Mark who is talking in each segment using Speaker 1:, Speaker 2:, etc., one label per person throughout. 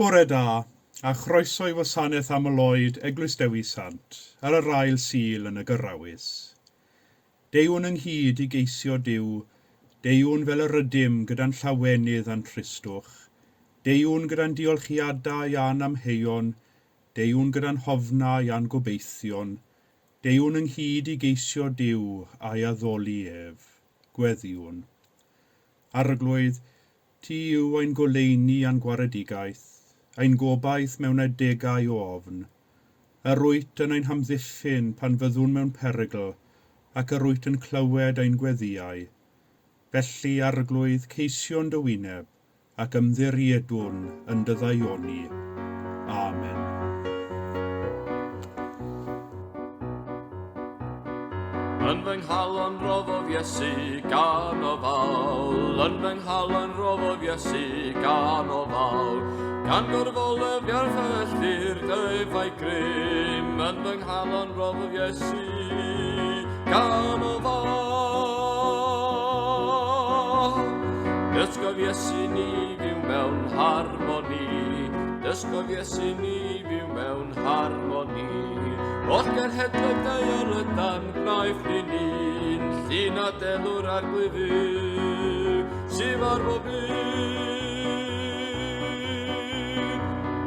Speaker 1: Bore da, a chroeso i wasanaeth aml-oed Eglwys Dewi Sant ar yr ail Sul yn y Gyrawys. Deuwn ynghyd i geisio Duw, deuwn fel yr ydym gyda'n llawenydd a'n tristwch, deuwn gyda'n diolchiadau a'n amheuon, deuwn gyda'n hofnau a'n gobeithion, deuwn ynghyd i geisio Duw a'i addoli ef. Gweddïwn. Arglwydd, Ti yw ein goleuni a'n gwaredigaeth, ein gobaith mewn adegau o ofn. Yr wyt yn ein hamddiffyn pan fyddwn mewn perygl, ac yr wyt yn clywed ein gweddïau. Felly, Arglwydd, ceisiwn dy wyneb, ac ymddiriedwn yn dy ddaioni. Amen.
Speaker 2: Yn fy nghalon roddodd Iesu gan ofal, Yn fy nghalon roddodd Iesu gan ofal, Gan gorfoledd iarchellir dyfai grym, Yn fy nghalon roddodd Iesu gan ofal. Dysgodd Iesu ni fyw mewn harmoni, Dysgodd Iesu ni fyw mewn harmoni. Oll genhedloedd daear ydan gwnaeth ni'n un, llun a delw'r arglwydd yw, sydd ar bob un.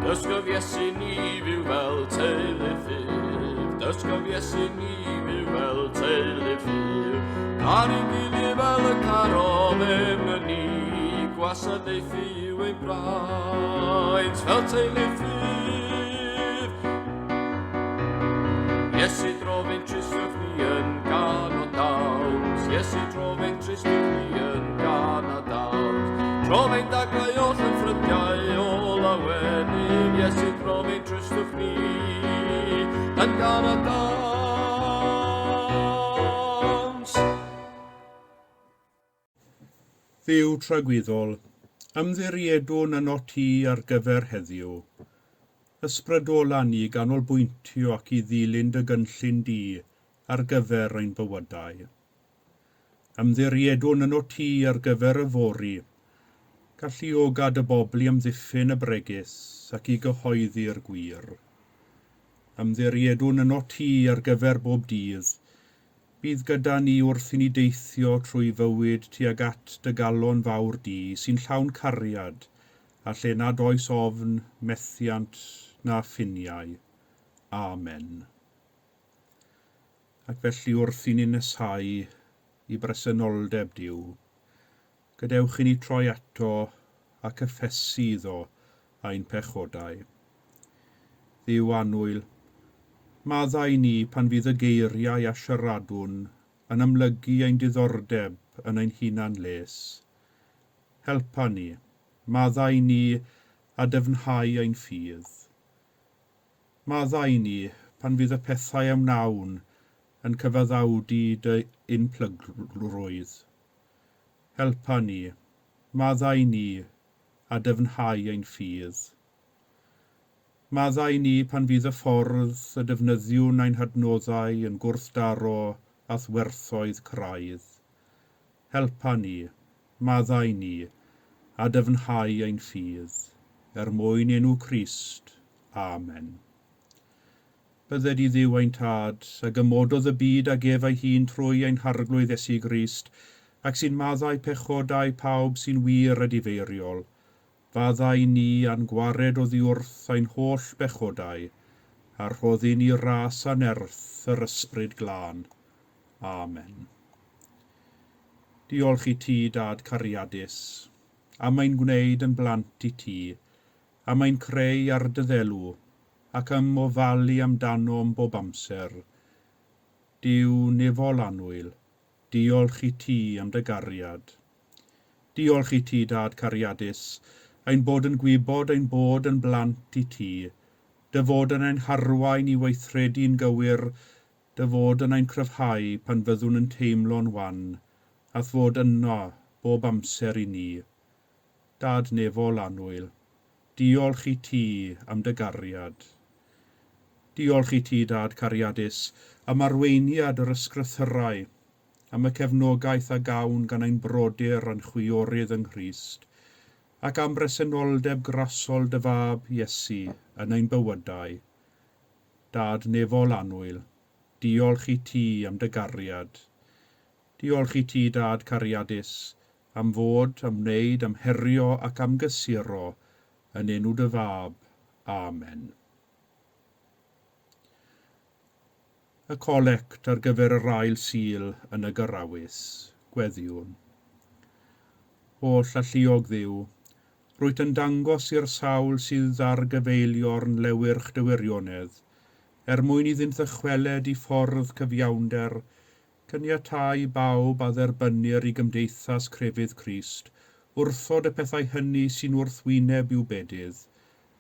Speaker 2: Dysgodd Iesu ni fyw fel teulu ffydd, dysgodd Iesu ni fyw fel teulu ffydd. Caru'n gilydd fel y carodd ef yn ni, gwasanaethu yw ein braint fel teulu ffydd. Iesu drofyn tristwch ni yn gan o dawns, Iesu drofyn tristwch ni yn gan o dawns. Drofyn dagrau oll yn ffrydiau o lawenydd, Iesu drofyn tristwch ni yn gan o dawns.
Speaker 1: Dduw tragwyddol, ymddiriedwn ynot ti ar gyfer heddiw. Ysbrydola ni i ganolbwyntio ac i ddilyn dy gynllun di ar gyfer ein bywydau. Ymddiriedwn ynot ti ar gyfer yfory. Galluoga dy bobl i amddiffyn y bregus ac i gyhoeddi'r gwir. Ymddiriedwn ynot ti ar gyfer bob dydd. Bydd gyda ni wrth i ni deithio trwy fywyd tuag at dy galon fawr di sy'n llawn cariad a lle nad oes ofn, methiant na ffiniau. Amen. Ac felly wrth i ni neshau i bresenoldeb Duw, gadewch i ni troi ato a cyffesu iddo ein pechodau. Dduw annwyl, maddau i ni pan fydd y geiriau a siaradwn yn amlygu ein diddordeb yn ein hunan les. Helpa ni, maddau i ni a dyfnhau ein ffydd. Maddau i ni pan fydd y pethau a wnawn yn cyfaddawdu dy unplygrwydd. Helpa ni, maddau i ni a dyfnhau ein ffydd. Maddau i ni pan fydd y ffordd y defnyddiwn ein hadnoddau yn gwrthdaro â'th werthoedd craidd. Helpa ni, maddau i ni, a dyfnhau ein ffydd, er mwyn enw Crist. Amen. Bydded i Dduw ein Tad, a gymododd y byd ag ef ei hun trwy ein Harglwydd Iesu Grist, ac sy'n maddau pechodau pawb sy'n wir edifeiriol, faddau ni a'n gwared oddiwrth ein holl bechodau, a rhoddi ni ras a nerth yr Ysbryd Glân. Amen. Diolch i ti, Dad cariadus, am ein gwneud yn blant i ti, am ein creu ar dy ddelw, ac am ofalu amdanom bob amser. Duw nefol annwyl, diolch i ti am dy gariad. Diolch i ti, Dad cariadus, ein bod yn gwybod ein bod yn blant i ti, dy fod yn ein harwain i weithredu'n gywir, dy fod yn ein cryfhau pan fyddwn yn teimlo'n wan, a'th fod yno bob amser i ni. Dad nefol annwyl, diolch i ti am dy gariad. Diolch i ti, Dad cariadus, am arweiniad yr ysgrythyrau, am y cefnogaeth a gawn gan ein brodyr a'n chwiorydd yng Nghrist, ac am bresenoldeb grasol dy Fab, Iesu, yn ein bywydau. Dad nefol annwyl, diolch i ti am dy gariad. Diolch i ti, Dad cariadus, am fod, am wneud, am herio ac am gysuro, yn enw dy Fab. Amen. Y colect ar gyfer yr ail Sul yn y Gyrawys. Gweddïwn. Holl alluog Dduw, rwyt yn dangos i'r sawl sydd ar gyfeiliorn lewyrch dy wirionedd, er mwyn iddynt ddychweled i ffordd cyfiawnder, caniatáu i bawb a dderbynnir i gymdeithas crefydd Crist wrthod y pethau hynny sy'n wrthwyneb i'w bedydd,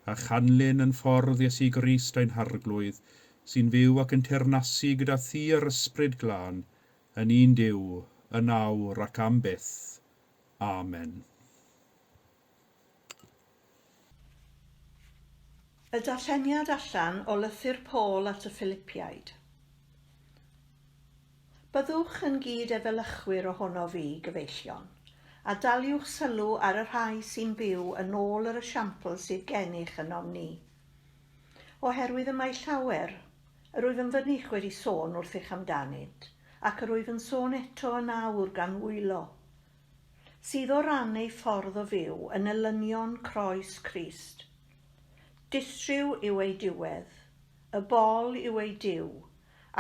Speaker 1: a chanlyn yn ffordd Iesu Grist ein Harglwydd, sy'n fyw ac yn teyrnasu gyda thi yr Ysbryd Glân, yn un Duw, yn awr ac am byth. Amen.
Speaker 3: Y darlleniad allan o lythyr Paul at y Philipiaid. Byddwch yn gyd-efelychwyr ohonof fi, gyfeillion, a daliwch sylw ar y rhai sy'n byw yn ôl yr esiampl sydd gennych ynom ni. Oherwydd y mae llawer, yr wyf yn fynych wedi sôn wrthych amdanynt, ac yr wyf yn sôn eto yn awr gan wylo, sydd o ran eu ffordd o fyw yn elynion croes Crist. Distryw yw eu diwedd, y bol yw eu duw,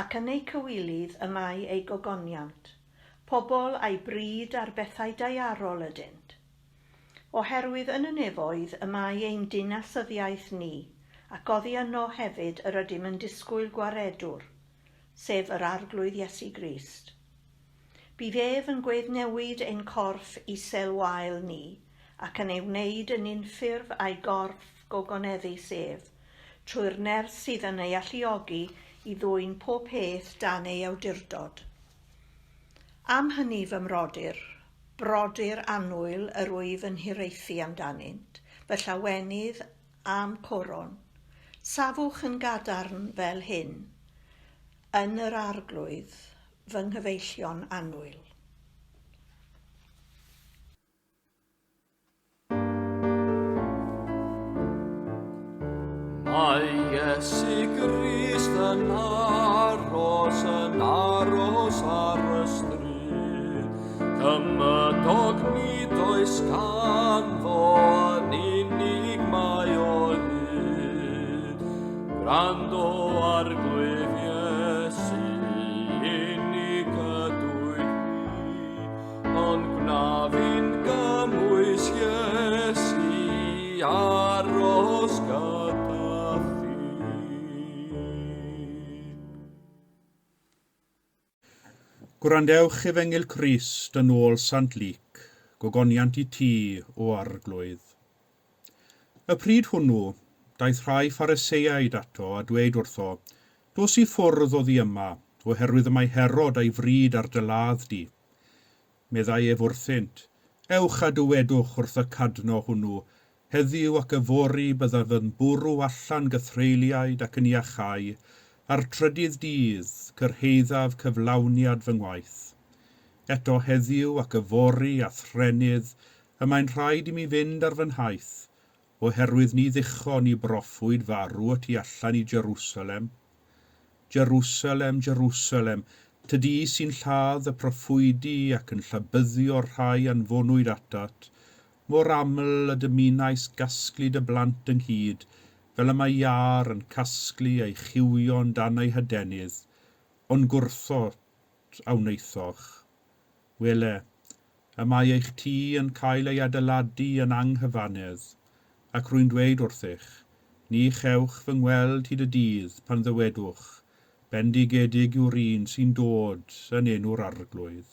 Speaker 3: ac yn eu cywilydd y mae eu gogoniant. Pobl a'u bryd ar bethau daearol ydynt. Oherwydd yn y nefoedd y mae ein dinasyddiaeth ni, ac oddi yno hefyd yr ydym yn disgwyl Gwaredwr, sef yr Arglwydd Iesu Grist. Bydd ef yn gweddnewid ein corff isel wael ni, ac yn ei wneud yn unffurf â'i gorff gogoneddus ef, trwy'r nerth sydd yn ei alluogi i ddwyn pob peth dan ei awdurdod. Am hynny, fy mrodyr, brodyr annwyl yr wyf yn hiraethu amdanynt, fy llawenydd a'm coron, safwch yn gadarn fel hyn, yn yr Arglwydd, fy nghyfeillion annwyl.
Speaker 2: Mae Iesu Grist yn aros, yn aros ar y stryd. Cymydog nid oes ganddo yn unig mae o hyd. Gwrando Arglwydd Iesu, unig ydw i. Ond gwna fi'n gymwys Iesu aros gyda thi.
Speaker 1: Gwrandewch Efengyl Crist yn ôl Sant Luc, gogoniant i ti, o Arglwydd. Y pryd hwnnw, daeth rhai Phariseaid ato a dweud wrtho, Dos i ffwrdd oddi yma, oherwydd y mae Herod a'i fryd ar dy ladd di. Meddai ef wrthynt, Ewch a dywedwch wrth y cadno hwnnw, Heddiw ac yfory byddaf yn bwrw allan gythreuliaid ac yn iachau, a'r trydydd dydd cyrhaeddaf cyflawniad fy ngwaith. Eto heddiw ac yfory a thrennydd y mae'n rhaid i mi fynd ar fy nhaith, oherwydd ni ddichon i broffwyd farw y tu allan i Jerusalem. Jerusalem, Jerusalem, tydi sy'n lladd y proffwydi ac yn llabyddio'r rhai anfonwyd atat, mor aml y dymunais gasglu dy blant ynghyd, fel y mae iâr yn casglu ei chywion dan ei hadenydd, ond gwrthod a wnaethoch. Wele, y mae eich tŷ yn cael ei adeiladu yn anghyfannedd, ac rwy'n dweud wrthych, ni chewch fy ngweld hyd y dydd pan ddywedwch, Bendigedig yw'r un sy'n dod yn enw'r Arglwydd.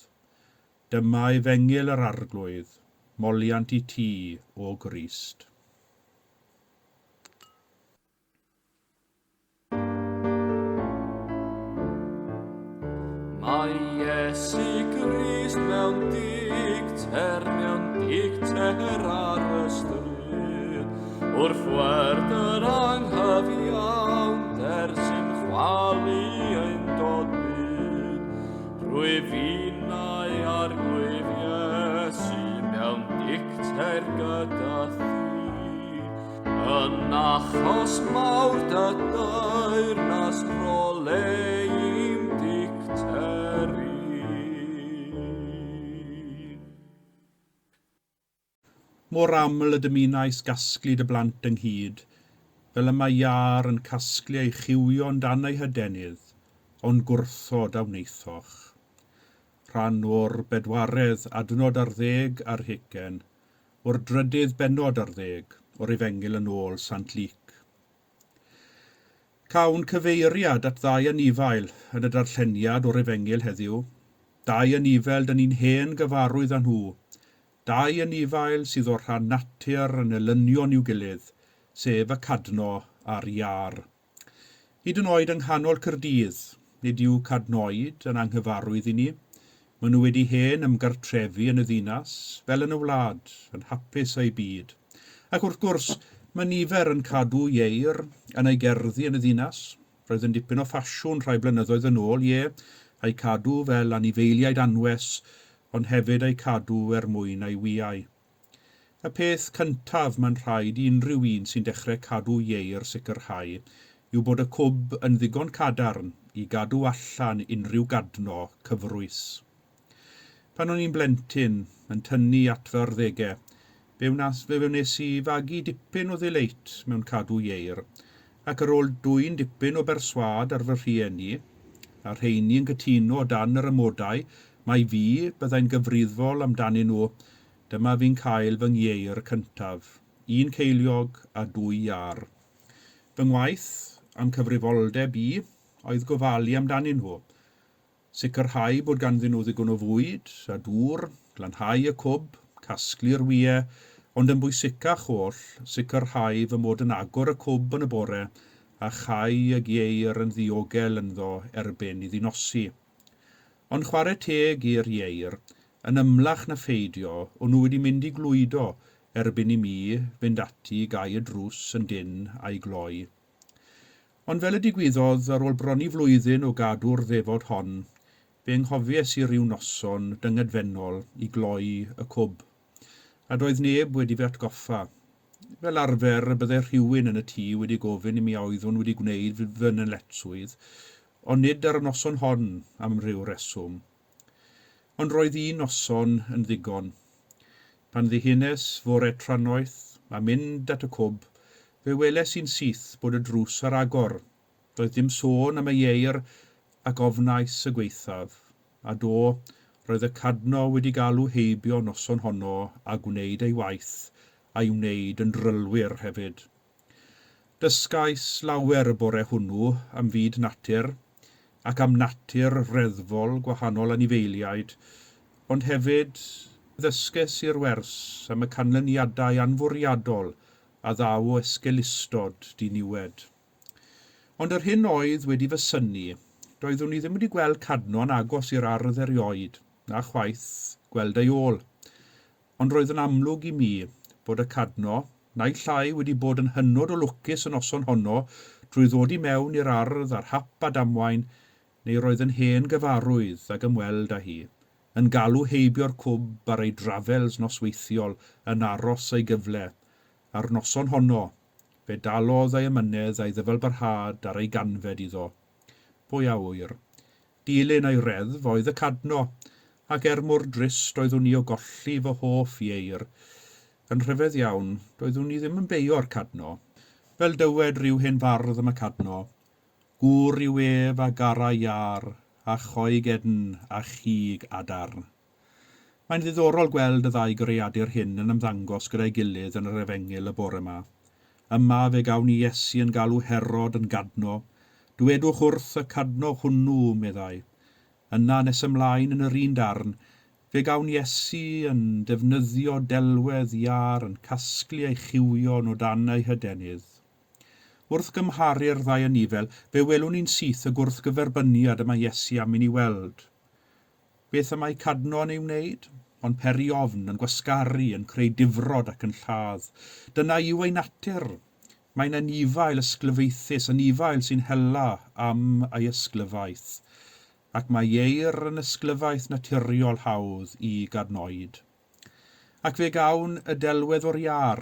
Speaker 1: Dyma efengyl yr Arglwydd, moliant i ti, O Grist.
Speaker 2: Mae Iesu Grist mewn dicter, mewn dicter ar y stryd, wrth werth yr anghyfiawnder sy'n chwalu ein dod byd. Rwyf finnau Arglwydd Iesu mewn dicter. dicter gyda thi. Yn achos mawr dy deyrnas rho le i'm dicter i.
Speaker 1: Mor aml y dymunais gasglu dy blant ynghyd, fel y mae iâr yn casglu ei chywion dan ei hadenydd, ond gwrthod a wnaethoch. Rhan o'r bedwaredd adnod ar ddeg ar hugain, o'r drydydd bennod ar ddeg o'r Efengyl yn ôl Sant Luc. Cawn cyfeiriad at ddau anifail yn y darlleniad o'r Efengyl heddiw. Dau anifail dyn ni'n hen gyfarwydd â nhw. Dau anifail sydd o'r rhan natur yn elynion i'w gilydd, sef y cadno a'r iâr. Hyd yn oed yng nghanol Caerdydd, nid yw cadnoid yn anghyfarwydd i ni. Maen nhw wedi hen ymgartrefu yn y ddinas, fel yn y wlad, yn hapus â'u byd. Ac wrth gwrs, mae nifer yn cadw ieir yn eu gerddi yn y ddinas. Roedd yn dipyn o ffasiwn rhai blynyddoedd yn ôl, ie, a'u cadw fel anifeiliaid anwes, ond hefyd eu cadw er mwyn eu wyau. Y peth cyntaf mae'n rhaid i unrhyw un sy'n dechrau cadw ieir sicrhau yw bod y cwb yn ddigon cadarn i gadw allan unrhyw gadno cyfrwys. Pan o'n i'n blentyn, yn tynnu at fy arddegau, fe wnes, fe wnes i fagu dipyn o ddiléit mewn cadw ieir, ac ar ôl dwyn dipyn o berswâd ar fy rhieni, a'r rheini yn cytuno o dan yr amodau mai fi byddai'n gyfrifol amdanyn nhw, dyma fi'n cael fy ngieir cyntaf, un ceiliog a dwy iâr. Fy ngwaith a'm cyfrifoldeb i oedd gofalu amdanyn nhw, sicrhau bod ganddyn nhw ddigon o fwyd a dŵr, glanhau y cwb, casglu'r wyau, ond yn bwysicach oll, sicrhau fy mod yn agor y cwb yn y bore a chau y ieir yn ddiogel ynddo erbyn iddi nosi. Ond chwarae teg i'r ieir, yn ymlach na pheidio, o'n nhw wedi mynd i glwydo erbyn i mi fynd ati i gau y drws yn dynn a'i gloi. Ond fel y digwyddodd, ar ôl bron i flwyddyn o gadw'r ddefod hon, fe anghofies i ryw noson dyngedfennol i gloi y cwb. A doedd neb wedi fy atgoffa. Fel arfer y byddai rhywun yn y tŷ wedi gofyn i mi a oeddwn wedi gwneud fy nyletswydd, ond nid ar y noson hon am ryw reswm. Ond roedd un noson yn ddigon. Pan ddihunes fore trannoeth a mynd at y cwb, fe weles i'n syth bod y drws ar agor. Doedd dim sôn am y ieir ac ofnais y gwaethaf. A do, roedd y cadno wedi galw heibio noson honno a gwneud ei waith, a'i wneud yn drylwyr hefyd. Dysgais lawer y bore hwnnw am fyd natur, ac am natur reddfol gwahanol anifeiliaid, ond hefyd ddysges i'r wers am y canlyniadau anfwriadol a ddaw o esgeulustod diniwed. Ond yr hyn oedd wedi fy synnu, doeddwn i ddim wedi gweld cadno'n agos i'r ardd erioed, na chwaith gweld ei ôl. Ond roedd yn amlwg i mi bod y cadno, naill ai wedi bod yn hynod o lwcus y noson honno drwy ddod i mewn i'r ardd ar hap a damwain, neu roedd yn hen gyfarwydd ag ymweld â hi, yn galw heibio'r cwb ar ei drafels nosweithiol yn aros ei gyfle. A'r noson honno, fe dalodd ei amynedd a'i ddyfalbarhad ar ei ganfed iddo. Pwy a ŵyr? Dilyn ei reddf oedd y cadno, ac er mor drist oeddwn i o golli fy hoff ieir, yn rhyfedd iawn, doeddwn i ddim yn beio'r cadno. Fel dywed rhyw hen fardd am y cadno, gŵr yw ef a gara iâr, a choeg edn, a chig adar. Mae'n ddiddorol gweld y ddau greadur hyn yn ymddangos gyda'i gilydd yn yr Efengyl y bore 'ma. Yma fe gawn ni Iesu yn galw Herod yn gadno. Dwedwch wrth y cadno hwnnw, meddai. Yna nes ymlaen yn yr un darn, fe gawn Iesu yn defnyddio delwedd iâr yn casglu ei chywion o dan ei hydenydd. Wrth gymharu'r ddau anifail, fe welwn ni'n syth y gwrthgyferbyniad y mae Iesu am i ni weld. Beth y mae cadno yn ei wneud? Ond peri ofn, yn gwasgaru, yn creu difrod ac yn lladd. Dyna yw ei natur. Mae'n anifail ysglyfaethus, anifail sy'n hela am ei ysglyfaeth. Ac mae ieir yn ysglyfaeth naturiol hawdd i gadnoid. Ac fe gawn y delwedd o'r iâr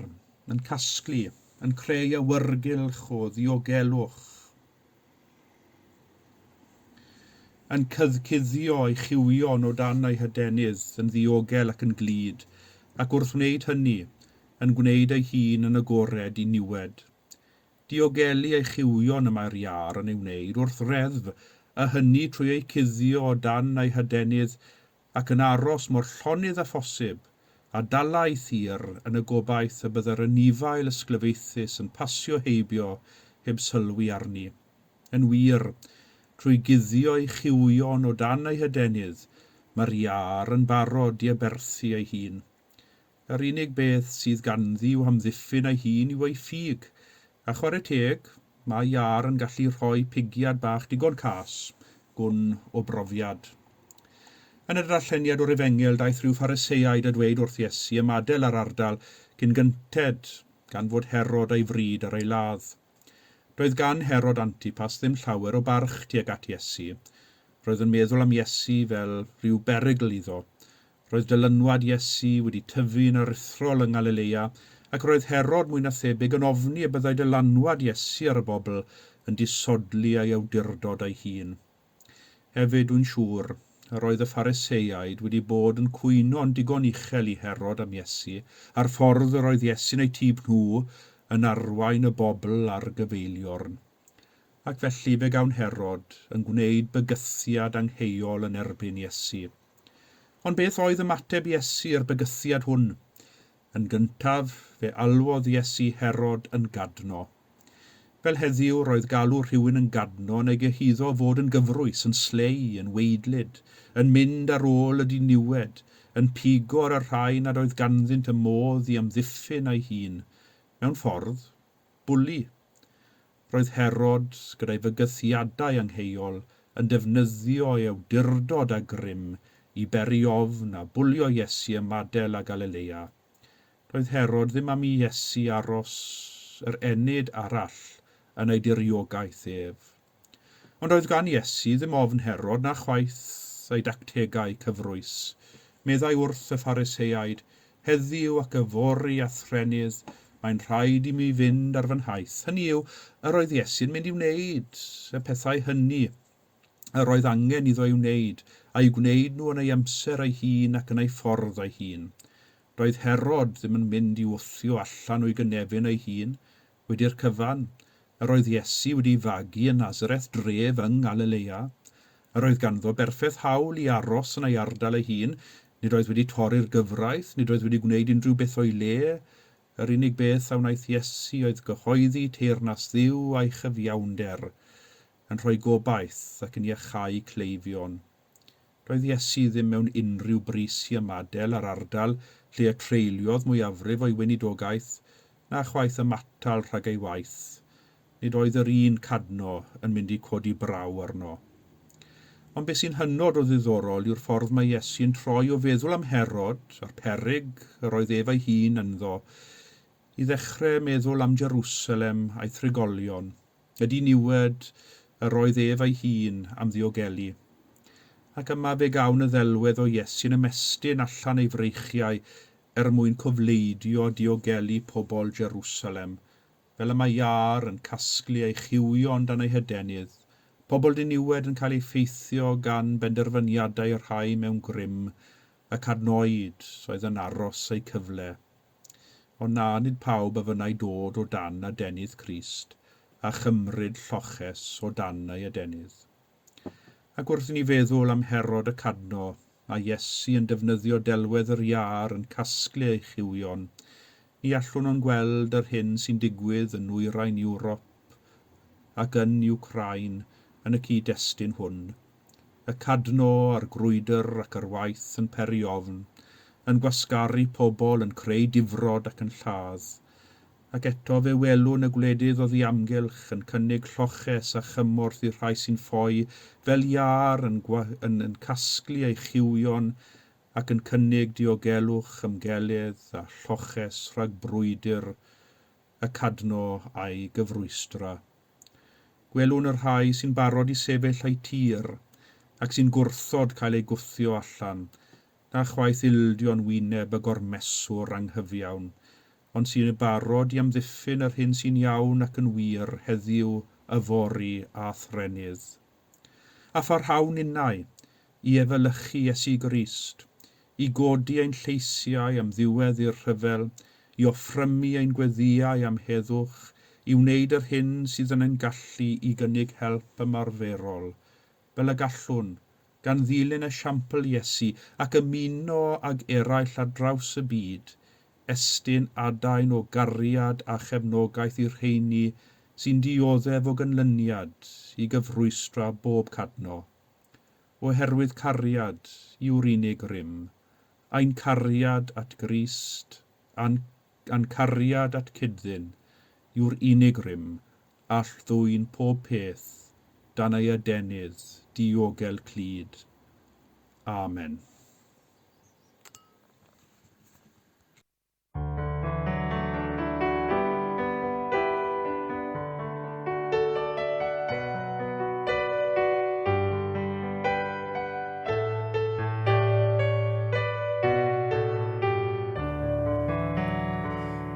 Speaker 1: yn casglu, yn creu awyrgylch o ddiogelwch, yn cyddcuddio ei chywion o dan ei hadenydd yn ddiogel ac yn glyd, ac wrth wneud hynny, yn gwneud ei hun yn agored i niwed. Diogelu ei chywion y mae'r iâr yn ei wneud wrth reddf, a hynny trwy eu cuddio o dan ei hadenydd ac yn aros mor llonydd â phosib, a dala ei thir yn y gobaith y byddai'r anifail ysglyfaethus yn pasio heibio heb sylwi arni. Yn wir, trwy guddio ei chywion o dan ei hadenydd, mae'r iâr yn barod i aberthu ei hun. Yr unig beth sydd ganddi i'w hamddiffyn ei hun yw ei phig, a chwarae teg, mae iâr yn gallu rhoi pigiad bach digon cas, gwn o brofiad. Yn y darlleniad o'r Efengyl daeth rhyw Phariseaid a dweud wrth Iesu ymadael â'r ardal cyn gynted gan fod Herod a'i fryd ar ei ladd. Doedd gan Herod Antipas ddim llawer o barch tuag at Iesu. Roedd yn meddwl am Iesu fel rhyw berygl iddo. Roedd dylanwad Iesu wedi tyfu'n aruthrol yng Ngalileia, ac roedd Herod mwy na thebyg yn ofni y byddai dylanwad Iesu ar y bobl yn disodli ei awdurdod ei hun. Hefyd, dwi'n siŵr, yr oedd y Phariseaid wedi bod yn cwyno'n digon uchel i Herod am Iesu, a'r ffordd yr oedd Iesu'n eu tyb nhw yn arwain y bobl ar gyfeiliorn. Ac felly fe gawn Herod yn gwneud bygythiad angheuol yn erbyn Iesu. Ond beth oedd ymateb Iesu i'r bygythiad hwn? Yn gyntaf, fe alwodd Iesu Herod yn gadno. Fel heddiw, roedd galw rhywun yn gadno yn ei gyhuddo o fod yn gyfrwys, yn slei, yn weidlyd, yn mynd ar ôl y diniwed, yn pigo ar y rhai nad oedd ganddynt y modd i amddiffyn ei hun. Mewn ffordd, bwli. Roedd Herod, gyda'i fygythiadau angheuol, yn defnyddio ei awdurdod a grym i beri ofn a bwlio Iesu ym Madel a Galilea. Doedd Herod ddim am i Iesu aros yr ennyd arall yn ei diriogaeth ef. Ond oedd gan Iesu ddim ofn Herod na chwaith ei dactegau cyfrwys. Meddai wrth y Phariseaid, Heddiw ac yfory a thrennydd, mae'n rhaid i mi fynd ar fy nhaith. Hynny yw, yr oedd Iesu'n mynd i wneud y pethau hynny yr oedd angen iddo ei wneud, a'u gwneud nhw yn ei amser ei hun ac yn ei ffordd ei hun. Doedd Herod ddim yn mynd i wthio allan o'i gynefin ei hun. Wedi'r cyfan, yr oedd Iesu wedi fagu yn Nazareth, dref yng Ngalileia. Yr oedd ganddo berffeth hawl i aros yn ei ardal ei hun. Nid oedd wedi torri'r gyfraith, nid oedd wedi gwneud unrhyw beth o'i le. Yr unig beth a wnaeth Iesu oedd gyhoeddi teyrnas Dduw a'i chyfiawnder, yn rhoi gobaith ac yn iacháu cleifion. Doedd Iesu ddim mewn unrhyw brys i ymadael â'r ardal lle y treuliodd mwyafrif o'i weinidogaeth, na chwaith ymatal rhag ei waith. Nid oedd yr un cadno yn mynd i codi braw arno. Ond beth sy'n hynod o ddiddorol yw'r ffordd mae Iesu yn troi o feddwl am Herod a'r peryg yr oedd ef ei hun ynddo, i ddechrau meddwl am Jerusalem a'i thrigolion, y diniwed yr oedd ef ei hun am ddiogelu. Ac yma fe gawn y ddelwedd o Iesu'n ymestyn allan ei freichiau er mwyn cofleidio diogelu pobl Jerusalem, fel y mae iâr yn casglu ei chywion dan ei hadenydd, pobl diniwed yn cael eu ffeithio gan benderfyniadau rhai mewn grym, y cadnoid oedd yn aros eu cyfle. Ond na, nid pawb a fynnai dod o dan adenydd Crist a chymryd lloches o dan ei adenydd. Ac wrth i ni feddwl am Herod y Cadno, a Iesu yn defnyddio delwedd yr iâr yn casglu ei chywion, ni allwn ond gweld yr hyn sy'n digwydd yn nwyrain Ewrop ac yn Wcráin yn y cyd-destun hwn. Y cadno a'r grwydr ac yr waith yn peri ofn, yn gwasgaru pobl, yn creu difrod ac yn lladd. Ac eto fe welwn y gwledydd oddi amgylch yn cynnig lloches a chymorth i'r rhai sy'n ffoi, fel iâr yn, yn, yn casglu ei chywion ac yn cynnig diogelwch, ymgelydd a lloches rhag brwydr y cadno a'i gyfrwystra. Gwelwn y rhai sy'n barod i sefyll eu tir ac sy'n gwrthod cael eu gwthio allan. na chwaith ildio'n wyneb y gormeswr anghyfiawn, ond sy'n barod i amddiffyn yr hyn sy'n iawn ac yn wir heddiw, yfory a thrennydd. A pharhawn innau i efelychu Iesu Grist, i godi ein lleisiau am ddiwedd i'r rhyfel, i offrymu ein gweddïau am heddwch, i wneud yr hyn sydd yn ein gallu i gynnig help ymarferol, fel y gallwn, gan ddilyn esiampl Iesu ac ymuno ag eraill ar draws y byd, estyn adain o gariad a chefnogaeth i'r rheini sy'n dioddef o ganlyniad i gyfrwystra bob cadno. Oherwydd cariad yw'r unig rym, ein cariad at Grist a'n, a'n cariad at cyd-ddyn yw'r unig rym all ddwyn pob peth dan ei adenydd diogel clyd. Amen.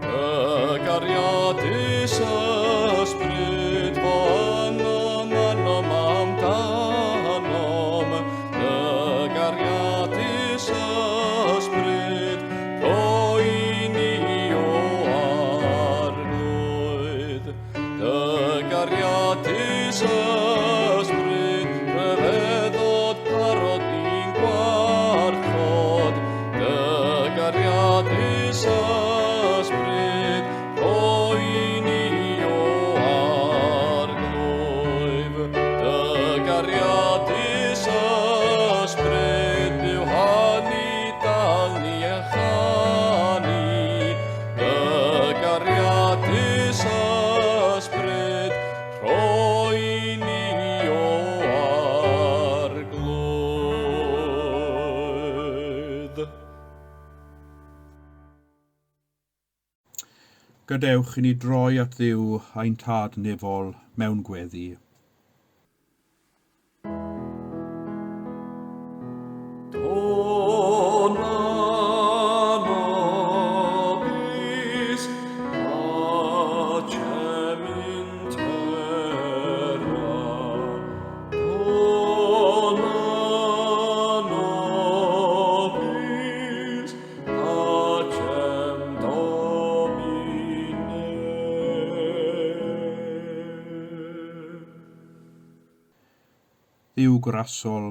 Speaker 2: Dy gariadus ysbryd fo ynom, ynom amdanom. Dy gariadus ysbryd, rho i ni o arglwydd. Dy gariadus ysbryd, rhyfeddod parod ni'n gwarchod. Dy gariadus ysbryd, rho i ni o arglwydd. Dy gariadus ysbryd, byw hynny, dal ni a chanu. Dy gariadus ysbryd, rho i ni o arglwydd.
Speaker 1: Gadewch i ni droi at Dduw ein Tad nefol mewn gweddi.
Speaker 2: Dona nobis pacem in terra. Dona nobis pacem Domine.
Speaker 1: Dduw grasol,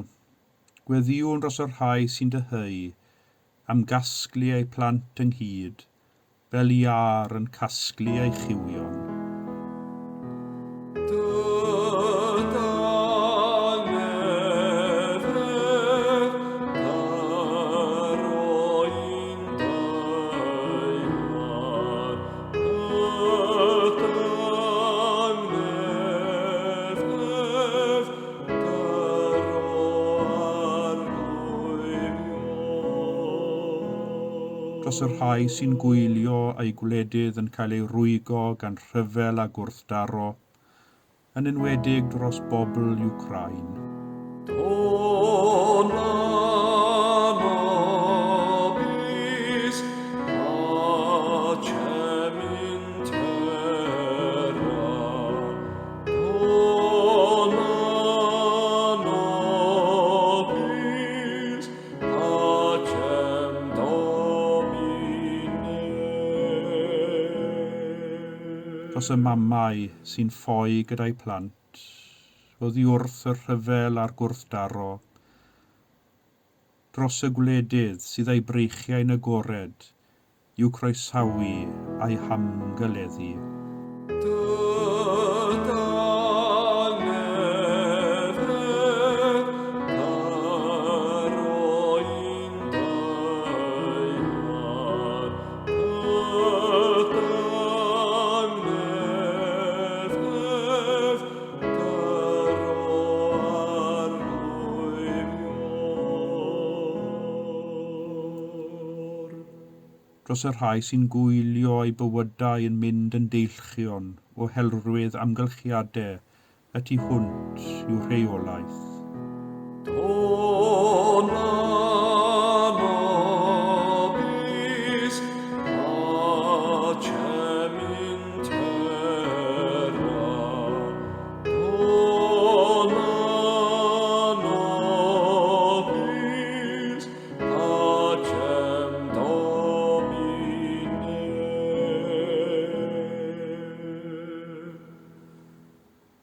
Speaker 1: gweddïwn dros y rhai sy'n dyheu am gasglu eu plant ynghyd, fel iâr yn casglu ei chywion.
Speaker 2: Dy dangnefedd dyro i'n daear. Dy dangnefedd dyro arglwydd
Speaker 1: Dros y rhai sy'n gwylio eu gwledydd yn cael eu rwygo gan rhyfel a gwrthdaro, yn enwedig dros bobl Wcráin.
Speaker 2: Dona nobis pacem in terra. Dona nobis pacem Domine.
Speaker 1: Dros y mamau sy'n ffoi gyda'i plant, oddi wrth y rhyfel a'r gwrthdaro, dros y gwledydd sydd â'u breichiau'n agored i'w croesawu a'u hamgyleddu.
Speaker 2: Dy dangnefedd dyro i'n daear. Dy dangnefedd dyro arglwydd.
Speaker 1: Dros y rhai sy'n gwylio eu bywydau yn mynd yn deilchion oherwydd amgylchiadau y tu hwnt i'w rheolaeth.
Speaker 2: Dona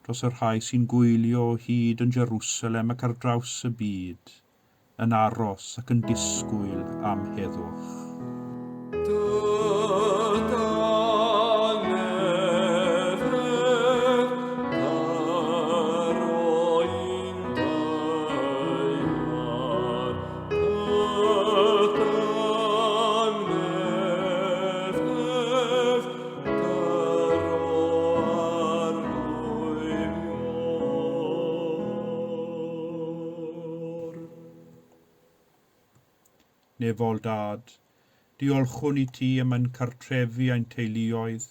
Speaker 1: dros y rhai sy'n gwylio o hyd yn Jerusalem ac ar draws y byd, yn aros ac yn disgwyl am heddwch. Nefol Dad, diolchwn i ti am ein cartrefi a'n teuluoedd,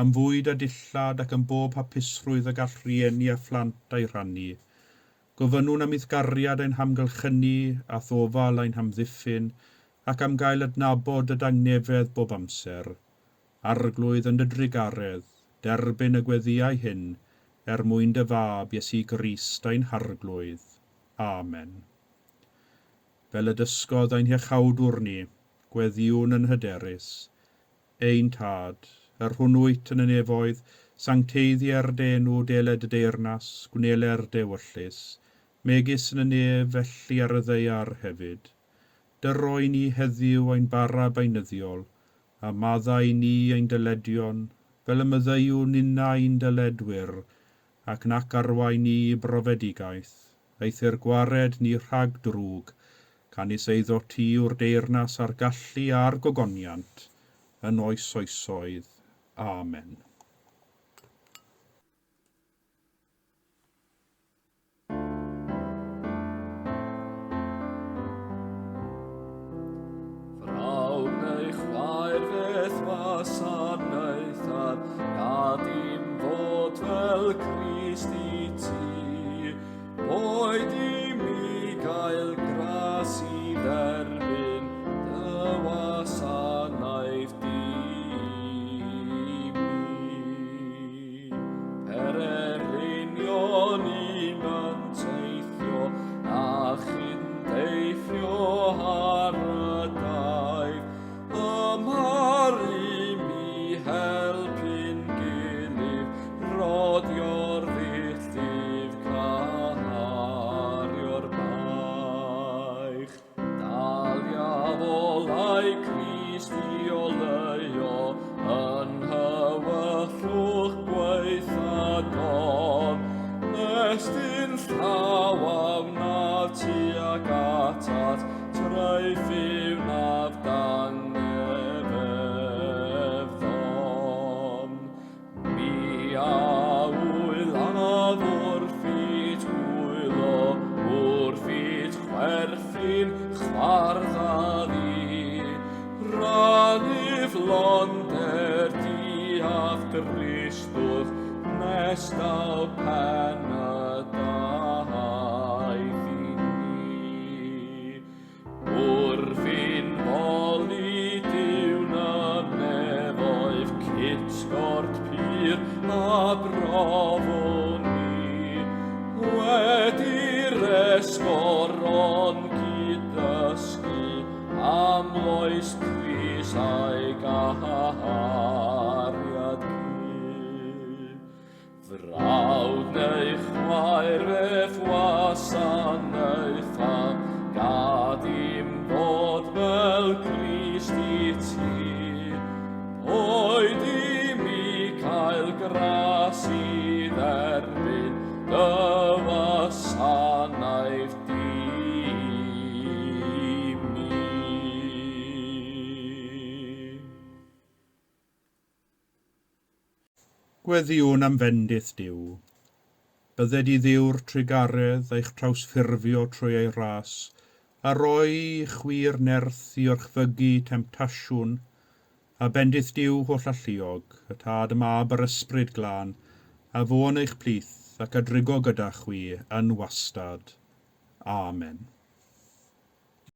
Speaker 1: am fwyd a dillad ac am bob hapusrwydd y gall rhieni a phlant ei rhannu. Gofynnwn am i'th gariad ein hamgylchynu a thofal ein hamddiffyn, ac am gael adnabod y dangnefedd bob amser. Arglwydd yn dy drugaredd, derbyn y gweddïau hyn, er mwyn dy fab Iesu Grist ein harglwydd. Amen. Fel y dysgodd ein hiachawdwr ni, gweddïwn yn hyderus. Ein tad, yr hwn wyt yn y nefoedd, sancteiddier dy enw deled dy deyrnas, gwneler dy ewyllys, megis yn y nef felly ar y ddaear hefyd. Dyro i ni heddiw ein bara beunyddiol, a maddau ni ein dyledion, fel y maddeuwn ninnau i'n dyledwyr, ac nac arwain ni i brofedigaeth, eithr gwared ni rhag drwg, canys eiddo ti yw'r deyrnas a'r gallu a'r gogoniant, yn oes oesoedd. Amen.
Speaker 2: Frawd neu chwaer feth wasanaeth ar gad i'm fod fel Crist i ti. Boed i mi gael gras i dderbyn dy wasanaeth di i mi. Pererinion i'm yn teithio a chyn deithio ar y daith, ymharu mi helpu'n gilydd, rodio'r ddilltydd, cario'r baich. Daliaf olau Crist i oleuo yn hywyllwch gwaetha don. Estyn llaw a wnaf tuag atat, traethu wnaf dan ddon. Mi a wylaf wrth it wylo, wrth it chwerthin chwardda fi. Rannu londer di a'th dristwch, nes daw pen y daith i ni. Wrth i'n moli Duw'n y nefoedd, cytgord pur a brofwn ni. Wedi'r esgoron gyd-ddysgu am loes Crist a'i gariad cu. Frawd neu chwaer feth wasanaeth am gad i'm fod fel Crist i ti. Boed i mi cael gras i dderbyn dy wasanaeth di i mi.
Speaker 1: Gweddïwn am fendith Duw. Bydded i Dduw'r trugaredd eich trawsffurfio trwy ei ras, a roi i chwi'r nerth i orchfygu temtasiwn, a bendith Duw holl alluog, y Tad, y Mab a'r Ysbryd Glân, a fo yn eich plith ac a drigo gyda chwi yn wastad. Amen.